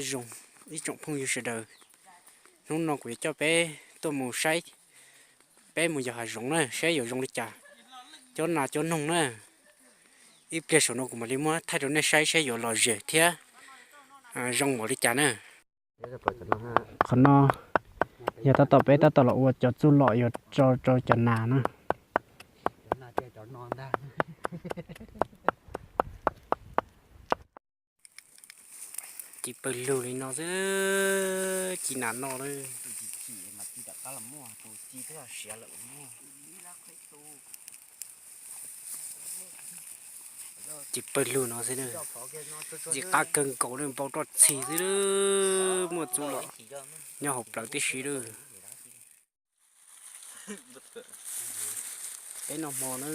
Zoo, ib tsoom phooj ywg sawv daws, hnub no kuv yuav coj peb tuaj mus saib, peb mus yos hav zoov na, saib yuav zoo li cas, cov nas cov noog na. Ib pliag saum no kuv mam li muab thaij rau nej saib, saib yuav lom zem thiab zoo npaum li cas na. Qhov no yog tab tom peb tab tom los ua cov txuj lom yuav tso rau cov nas na. Ci pawg lug li no xwb, ci nas no lawm. Ci pawg lug no xwb, ci qab kawg nkaus li, npau roj txhis xwb, muaj txuj lom nyob hauv plawv tib si lawm. Peb noj hmo na.